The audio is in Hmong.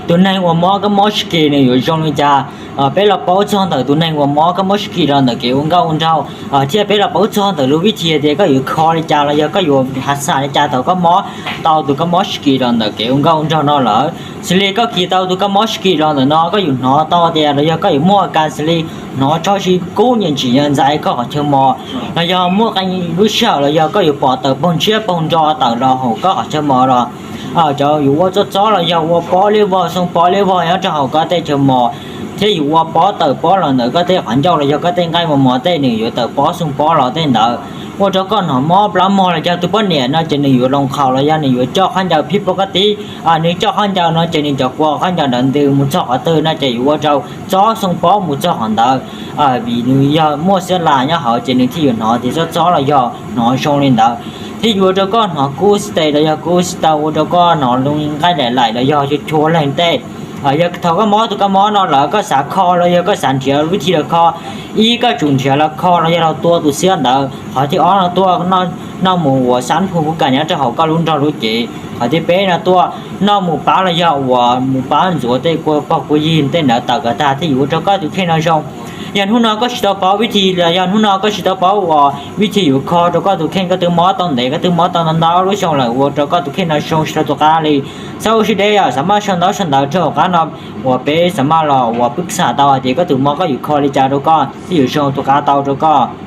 Tus neeg uas mob kab mob sib kis nws yuav zoo li cas, peb los paub txog ntawm tus neeg uas mob kab mob sib kis los ntawm kev ua nkauj ua nraug, thiab peb los paub txog ntawm lub vib thi tias koj yuav kho li cas los yog koj yuav has xam li cas thaum koj mob tau tus kab mob sib kis los ntawm kev ua nkauj ua nraug no lawm. Xws li koj kis tau tus kab mob sib kis los ntawm no, koj yuav hnov tau tias los yog koj yuav muaj kas xws li hnov tsob sib kub nyiam ntsim ntxais koj qhov chaw mos, los yog muaj qee lub sij hawm los yog koj yuav pom tawm poog ntshiab poog nro tawm los hauv koj qhov chaw mos los cov yuav ua txob txob los yog ua pob liab vog, xoo pob liab vog nyob rau hauv koj tej chaw mos, thiab yuav ua pob tawm pob los ntawm koj tej qhov ncauj los yog koj tej nqaij mos mos tej nws yuav tawm pob xoo pob los tej ntawd, ua rau koj hnov mob plab mog los yog tus poj niam no ces nws yuav loos qhaus los yog nws yuav coj khaub ncaws phib pov kab tib, nws coj khaub ncaws no ces nws cov kua khaub ncaws ntawd ntws mus txog qhov twg no ces yuav ua rau txob xoo pob mus txog qhov ntawd, vim nws yog muaj xiab las nyob hauv ces nws thiaj yuav hnov tias txob txob los yog hnov zoo li ntawd. Thiab yuav ua rau koj hnov kub xib tes los yog kub xib taw, ua rau koj hnov lub nqaij laim laim los yog chua chua leeg tej. Yog thaum koj mob tus kab mob no lawm koj xav kho los yog koj xav nrhiav vib thi los kho, ib koj tsum nrhiav los kho los yog los tua tus xiab ntawd. Qhov thib ob no tuaj noj mus ua xab phu kuj kam nyob rau hauv koj lub nrog lub cev. Qhov thib peb no tuaj noj mus pab los yog uas mus pab ntxuav tej kua pog kua yig tej ntawd tawm kom tag thiaj yuav ua rau koj tus kheej no zoo. Yog hnub no koj tsis tau paub vib thi los yog hnub no koj tsis tau paub uas vib thi yuav kho rau koj tus kheej, koj twb mob tau ntev, koj twb mob tau ntau ntau lub xyoo lawm, ua rau koj tus kheej no zoo tsis tau tus qab li. Txhob ua siab deb, yog xav maj sau ntaub sau ntawv rau hauv qab no uas peb xav maj los uas pwb xam tau hais tias koj tus mob koj yuav kho li cas rau koj thiaj yuav zoo tus qab tau rau koj.